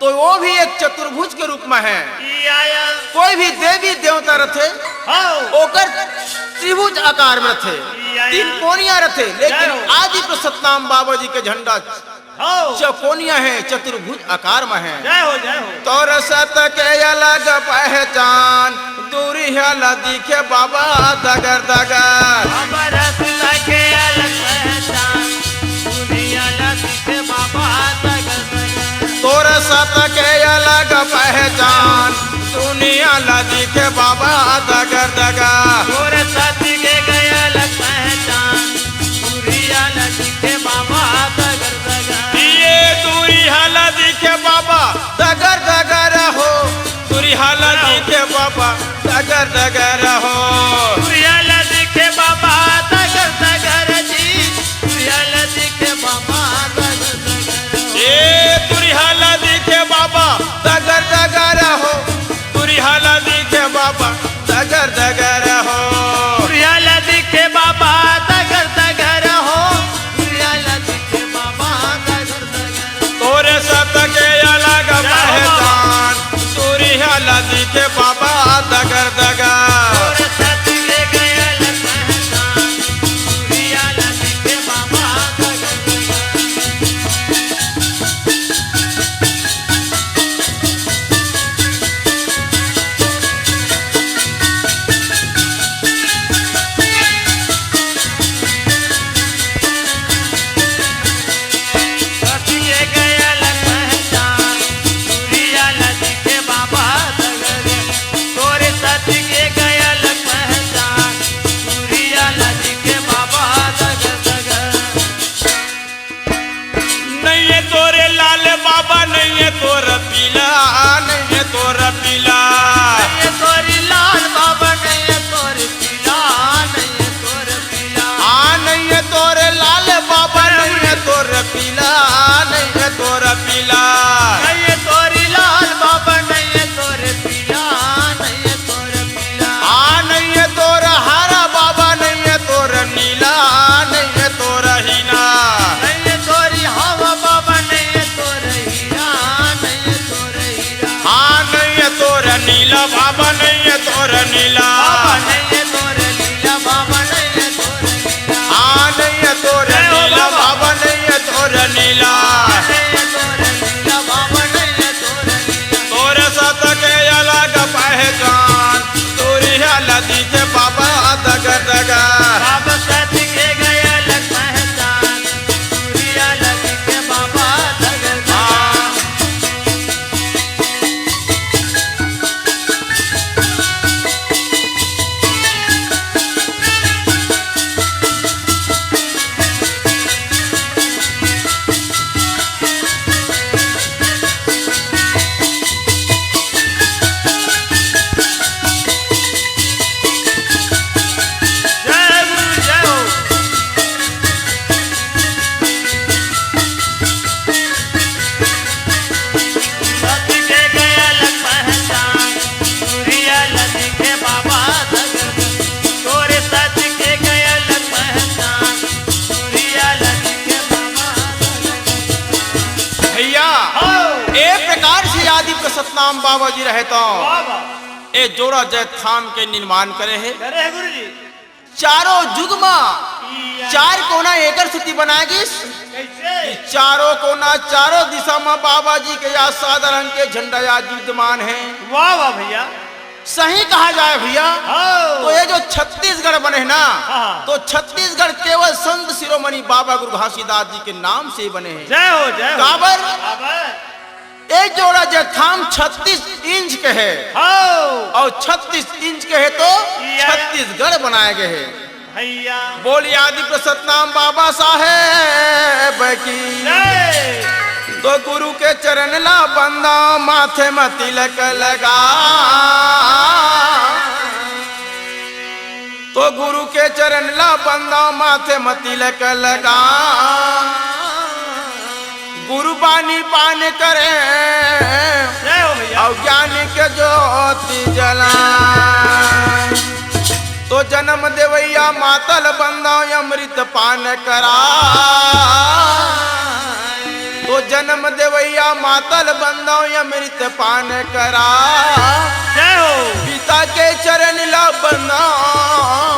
तो वो भी एक चतुर्भुज के रूप में है। ई आया। कोई भी देवी देवता रथे, आओ। ओकर त्रिभुज आकार में रथे, ई आया। तीन कोनिया रथे, लेकिन जय हो। आदित्य सतनाम बाबा जी के झंडा हौ। चकोनिया है, चतुर्भुज आकार में है। जय हो, जय हो। तोर सत के अलग पहचान, दूरिहा ला दिखे बाबा दगर दगर। हमर सत के अलग पहचान, दूरिहा ला दिखे बाबा दगर दगर। तोर सत के अलग पहचान, दुनिया ला दिखे बाबा दगर दगर। तोर सत के अलग पहचान, दूरिहा ला दिखे बाबा दगर दगर। ये दूरिहा ला दिखे बाबा दगर दगर हो, दूरिहा ला दिखे बाबा दगर दगर हो। दूरिहा ला दिखे बाबा दगर दगर जी, दूरिहा ला दिखे बाबा दगर दगर हो। ये दूरिहा ला दिखे बाबा दगर दगर हो, दूरिहा ला दिखे बाबा दगर दगर हो। दूरिहा ला दिखे बाबा दगर दगर हो। सतनाम बाबा जी रहे तो वाह, वाह। ए जोड़ा जैतखाम के निर्माण करे हे। करे हे गुरु जी। चारों जुग मा या। चार कोना एकर सेती बनाए गिस। कैसे? कि चारों कोना, चारों दिशा मा बाबा जी के या सादा रंग के झंडा या विद्यमान हे। वाह, वाह भैया। सही कहा जाए भैया, हाँ। तो ये जो छत्तीसगढ़ बने हे ना, हाँ। तो छत्तीसगढ़ केवल संत शिरोमणि बाबा गुरु घासीदास जी के नाम से बने हे। जय हो, जय हो। काबर? काबर? ए जोड़ा जैतखाम छत्तीस इंच के हे। हाँ। अउ छत्तीस इंच के हे तो या, या। छत्तीसगढ़ बनाए गए हे। भैया। बोलिए आदि प्रसत नाम बाबा साहेब की। जय। तो गुरु के चरण ला बंदा, माथे म तिलक लगा। तो गुरु के चरण ला बंदा, माथे म तिलक लगा। गुरु बानी पान करे, जय हो भैया। अउ ज्ञान के ज्योति जला। तो जन्म देवैया मातल बंदा, अमृत पान करा। तो जन्म देवैया मातल बंदा, अमृत पान करा। जय हो। पिता के चरण ला बंदा,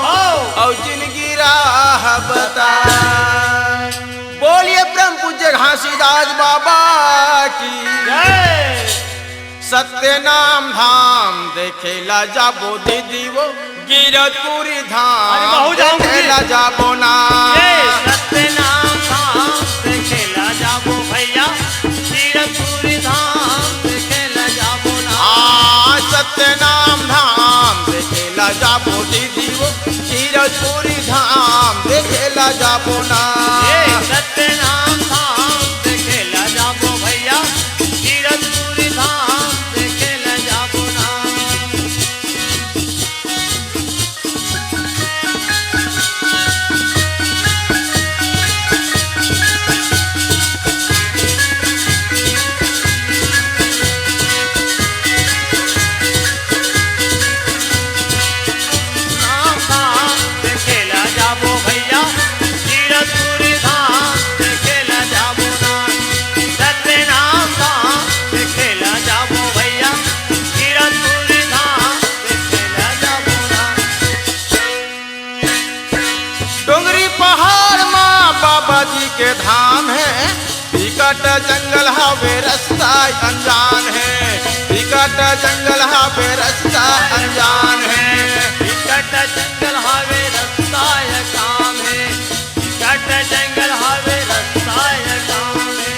हो। अउ जिनगी राह बता। बोलिए परम पूज्य घासीदास बाबा की। जय। सत्यनाम धाम देखेला जाबो दीदी वो, गिरतपुरी धाम अरे, बहुत जाऊंगी। देखेला जाबो ना। ये सत्यनाम धाम देखेला जाबो भैया, गिरतपुरी धाम देखेला जाबो ना। हाँ, सत्यनाम धाम देखेला जाबो दीदी वो, गिरतपुरी धाम देखेला जाबो ना। ये सत्यनाम धाम देखेला जाबो भैया, गिरतपुरी धाम देखेला जाबो ना। नाम धाम देखेला जाबो भैया, गिरतपुरी धाम देखेला जाबो ना। सत्यनाम धाम देखेला जाबो भैया, गिरतपुरी धाम देखेला जाबो ना। डोंगरी पहाड़ मा बाबा जी के धाम हे, बिकट जंगल हावे रस्ता अनजान हे, बिकट जंगल हावे रस्ता अनजान हे। बिकट जंगल हावे रस्ता अनजान हे, बिकट जंगल हावे रस्ता अनजान हे।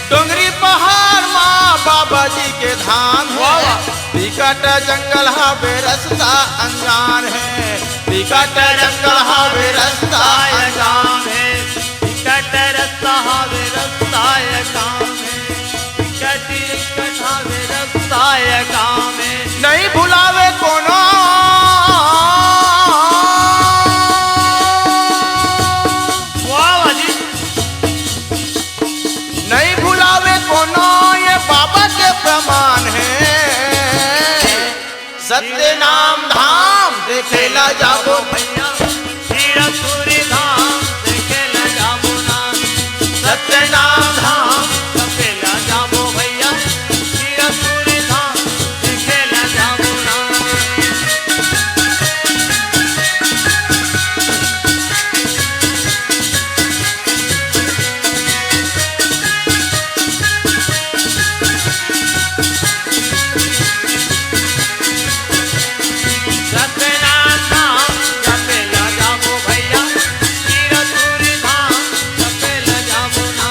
डोंगरी पहाड़ मा बाबा जी के धाम हे, वाह, वाह। बिकट जंगल हावे रस्ता अनजान हे, बिकट जंगल हावे रस्ता अनजान हे। बिकट रस्ता हावे रस्ता अनजान हे। बिकट, बिकट हावे रस्ता अनजान हे। नहीं भुलावे कोनो। वाह, वाह जी। नहीं भुलावे कोनो ये बाबा के प्रमाण हे। सत्यनाम धाम देखेला जाबो भैया, गिरतपुरी धाम देखेला जाबो ना। सत्यनाम धाम देखेला जाबो भैया, गिरतपुरी धाम देखेला जाबो ना। सत्यनाम धाम जपेला जाबो भैया, गिरतपुरी धाम जपेला जाबो ना।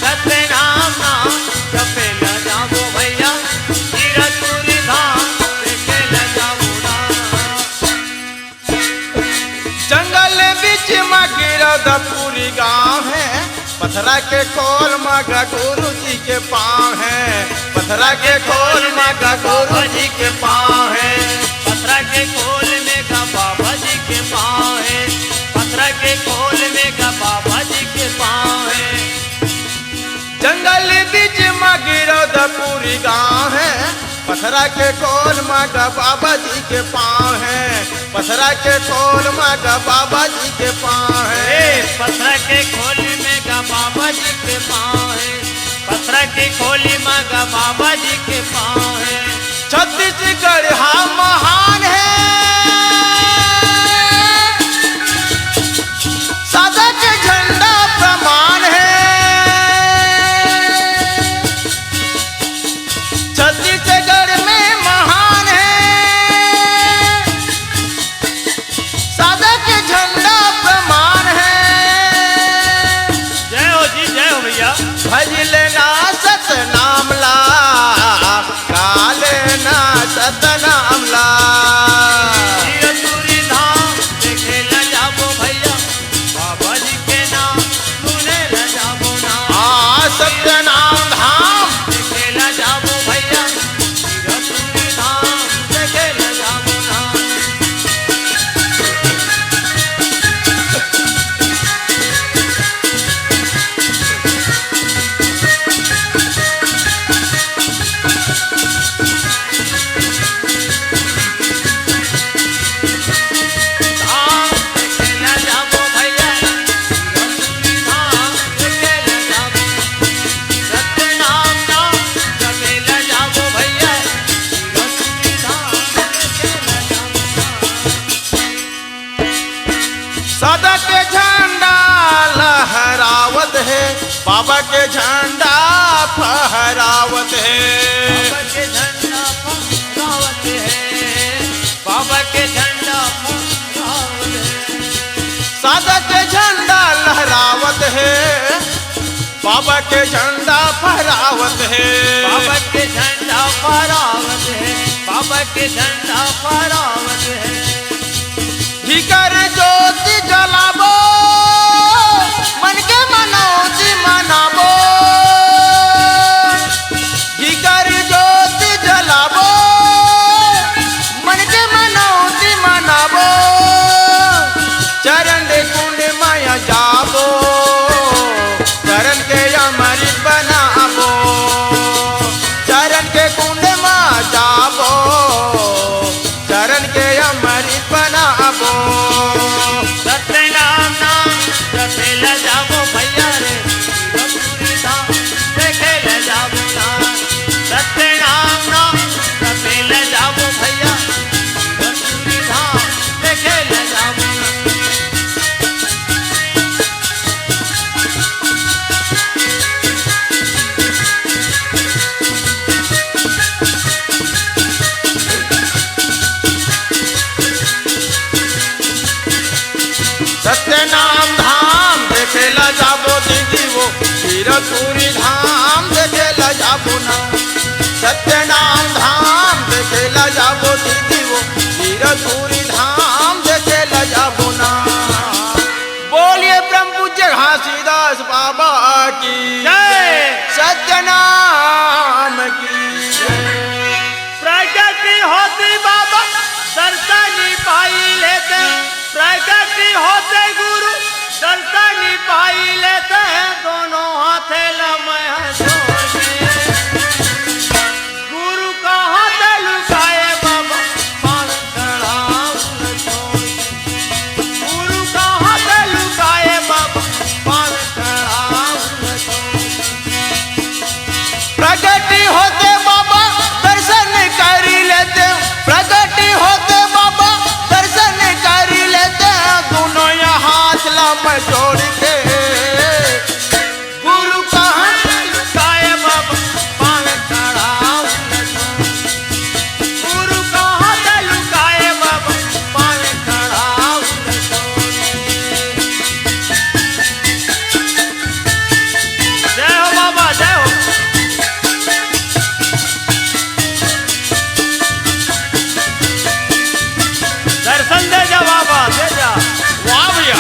सत्यनाम धाम जपेला जाबो भैया, गिरतपुरी धाम जपेला जाबो ना। जंगल बीच म गिरौदपुरी गांव हे, पथरा के खोल म ग गुरु जी के पांव हे, पथरा के खोल म ग गुरु जी के पांव हे। पथरा के खोल में ग बाबा जी के पांव हे, पथरा के खोल में ग बाबा जी के पांव हे। जंगल बीच म गिरौदपुरी गांव हे, पथरा के खोल म ग बाबा जी के पांव हे, पथरा के खोल म ग बाबा जी के पांव हे। ए, पथरा के खोल में ग बाबा जी के पांव हे। पथरा के खोली म गा बाबा जी के पाँव हे। छत्तीसगढ़ हा महान हे, सादा के झंडा प्रमाण हे। छत्तीसगढ़ में महान हे, सादा के झंडा प्रमाण हे। जय हो जी, जय हो भैया। भज लेना सतनाम ला, गा लेना सतनाम ला। चिरचूरी धाम देखे ला जाबो भैया, बाबा जी के नाम सुने ला जाबो ना। आ, सतनाम धाम देखे ला जाबो भैया, चिरचूरी धाम देखे ला जाबो ना। सदा के झंडा लहरावत हे, बाबा के झंडा फहरावत हे। बाबा के झंडा फहरावत हे, बाबा के झंडा फहरावत हे। सदा के झंडा लहरावत हे, बाबा के झंडा फहरावत हे। बाबा के झंडा फहरावत हे, बाबा के झंडा फहरावत हे। घी कर ज्योति जलाबो, मन के मनौती मनाबो। घी कर ज्योति जलाबो, मन के मनौती मनाबो। चरण के कुंड माया जाबो, चरण के अमृत बनाबो। चरण के कुंड मा जाबो, चरण के अमृत बनाबो। सतनाम नाम जपे ला जाबो भैया रे, पूरी धाम देखे ला जाबो ना। सतनाम नाम जपे ला जाबो भैया, पूरी धाम देखे ला जाबो ना। सत्यनाम धाम देखे ला जाबो दीदी वो, पीरतपुरी धाम देखे ला जाबो ना। सत्यनाम धाम देखे ला जाबो दीदी वो, पीरतपुरी धाम देखे ला जाबो ना। बोलिए परम पूज्य घासीदास बाबा की जय। सत्यनाम की जय। प्रगति होती बाबा दर्शन पाई लेते, प्रगति होते गुरु दर्शन पाई लेते, दोनों हाथे ला मैं जोड़ के। गुरु का हाथ लुकाए बाबा, पाँव चढ़ाऊं न छोड़ के। गुरु का हाथ लुकाए बाबा, पाँव चढ़ाऊं न छोड़ के। प्रगति होते बाबा दर्शन कर लेते, प्रगति होते बाबा दर्शन कर लेते, दोनों ये हाथ ला मैं जोड़ के। गुरु कहाँ लुकाए बाबा, पाँव चढ़ाऊं न छोड़। गुरु कहाँ लुकाए बाबा, पाँव चढ़ाऊं न छोड़। जय हो बाबा, जय हो। दर्शन दे जा बाबा, दे जा। वाह भैया।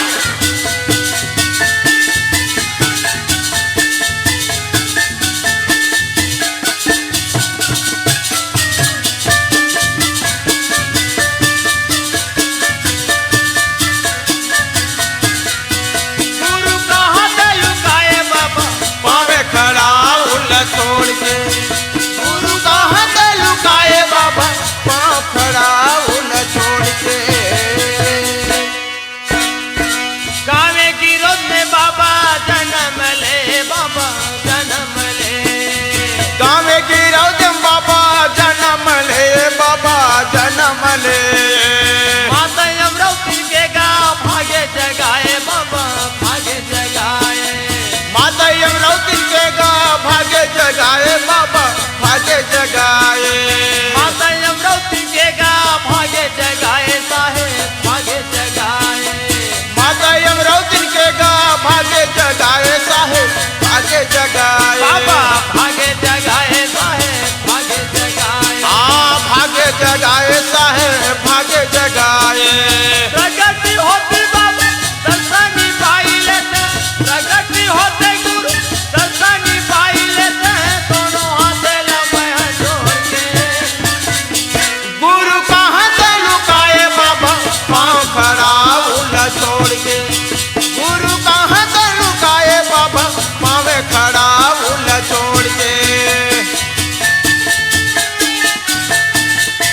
ए बाबा, भागे जगाए। माता अमरौती के गा, भागे जगाए साहेब, भागे जगाए। माता अमरौती के गा, भागे जगाए साहेब, भागे जगाए। बाबा, भागे जगाए साहेब, भागे जगाए। आ, भागे जगाए साहेब, भागे जगाए। प्रगति होती बाबा, दर्शनी पाई लेते, प्रगति होते गुरु, दर्शनी पाई लेते, दोनों हाथे ला मैं जोड़ के। गुरु कहाँ से लुकाए बाबा, पाँव खड़ा उला छोड़ के। गुरु कहाँ से लुकाए बाबा, पाँव खड़ा उला छोड़ के।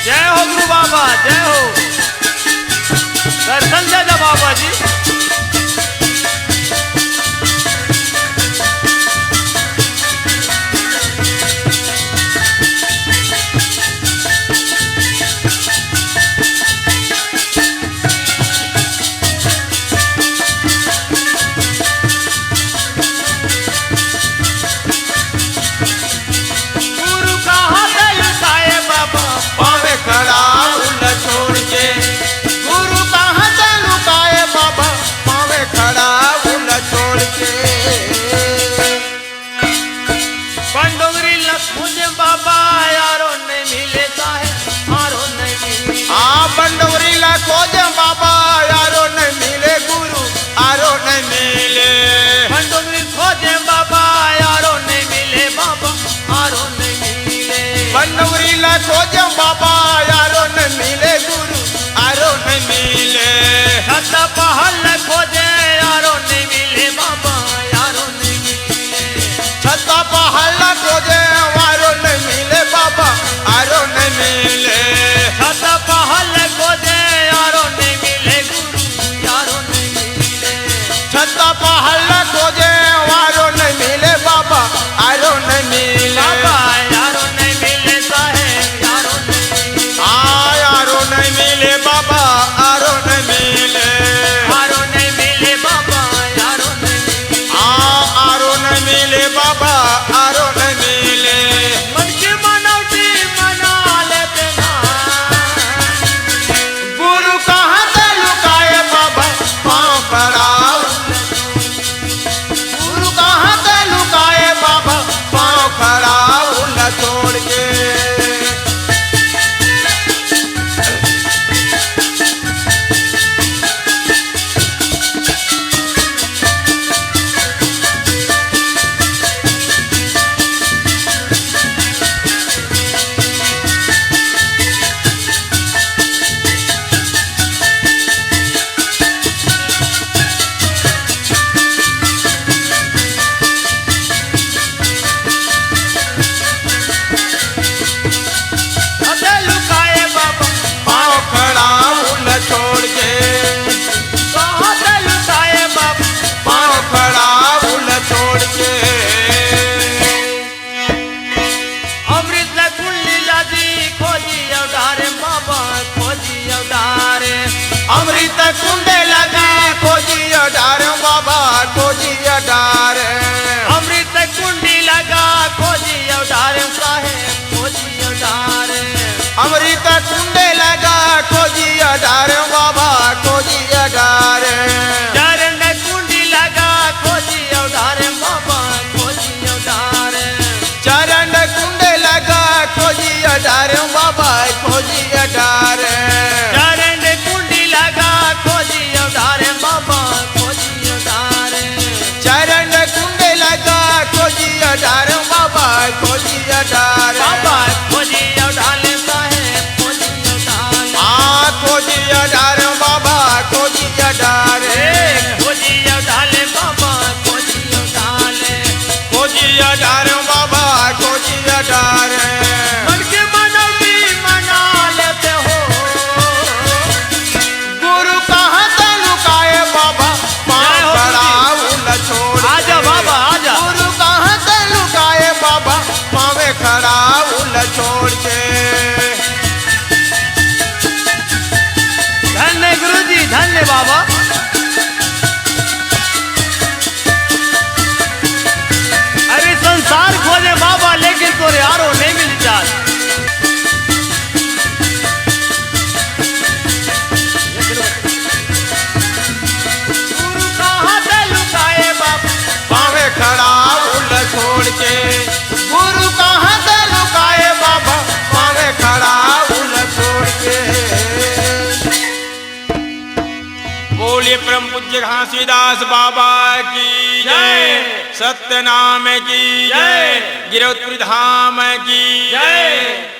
जय हो गुरु बाबा, जय हो। दर्शन दे दो बाबा जी। गुरु कहाँ से लुकाए बाबा, पावे खड़ा उला छोड़ के। गुरु कहाँ से लुकाए बाबा, पावे खड़ा उला छोड़ के। बन डोंगरी ला खोजे बाबा, यारो नहीं मिले साहेब, आरो नहीं मिले। आ, बन डोंगरी ला खोजे बाबा, यारो नहीं मिले गुरु, आरो नहीं मिले। बन डोंगरी खोजे बाबा, यारो नहीं मिले बाबा, आरो नहीं मिले। बन डोंगरी ला खोजे बाबा, यारो नहीं मिले गुरु, आरो नहीं मिले। छत्ता पहाड़ ला खोजे, यारो नहीं मिले बाबा, यारो नहीं मिले। छत्ता पहाड़ ला खोजे, वारो नहीं मिले बाबा, आरो नहीं मिले। छत्ता पहाड़ ला खोजे, यारो नहीं मिले गुरु, यारो नहीं मिले। छत्ता पहाड़ ला खोजे, वारो नहीं मिले बाबा, आरो नहीं मिले। बाबा, यारो नहीं मिले साहेब, यारो नहीं मिले। आ, यारो नहीं मिले बाबा, आरो नहीं मिले। आरो नहीं मिले बाबा, यारो नहीं मिले। आ, आरो नहीं मिले बाबा, आरो नहीं मिले। मन के मनौती मना लेते ना। गुरु कहाँ से लुकाए बाबा, पाँव खड़ा उला छोड़। गुरु कहाँ से लुकाए बाबा, पाँव खड़ा उला छोड़ के। अबे लुकाए बाबा, पाँव खड़ा उला छोड़ के। कहाँ से लुकाए बाबा, पाँव खड़ा उला छोड़ के। अमृत कुंडी ला जी खोजी अवतार बाबा, खोजी अवतार। अमृत कुंडी ला जी खोजी अवतार बाबा, खोजी अवतार। अमृत कुंडी ला गा खोजी अवतार साहेब, खोजी अवतार। अमृत कुंडी ला गा खोजी अवतार बाबा, खोजी अवतार। चरण कुंडी ला गा खोजी अवतार बाबा, खोजी अवतार। चरण कुंडी ला गा खोजी अवतार बाबा, खोजी अवतार। चरण कुंडी ला गा खोजी अवतार बाबा, खोजी अवतार। चरण कुंडी ला गा खोजी अवतार बाबा, खोजी अवतार। बाबा खोजी अवतार साहेब, खोजी अवतार। आ, खोजी अवतार बाबा, खोजी अवतार। ए, खोजी अवतार बाबा, खोजी अवतार। खोजी अवतार बाबा, खोजी अवतार। मन के मनौती मना लेते हो। गुरु कहाँ से लुकाए बाबा, पाँव जय हो खड़ा गुरुजी। उला छोड़ आजा के। बाबा, आजा। गुरु कहाँ से लुकाए बाबा, पाँवे खड़ा परम पूज्य घासीदास बाबा की जय। जय। सत्यनाम की जय। जय। गिरौदपुरी धाम की जय। जय।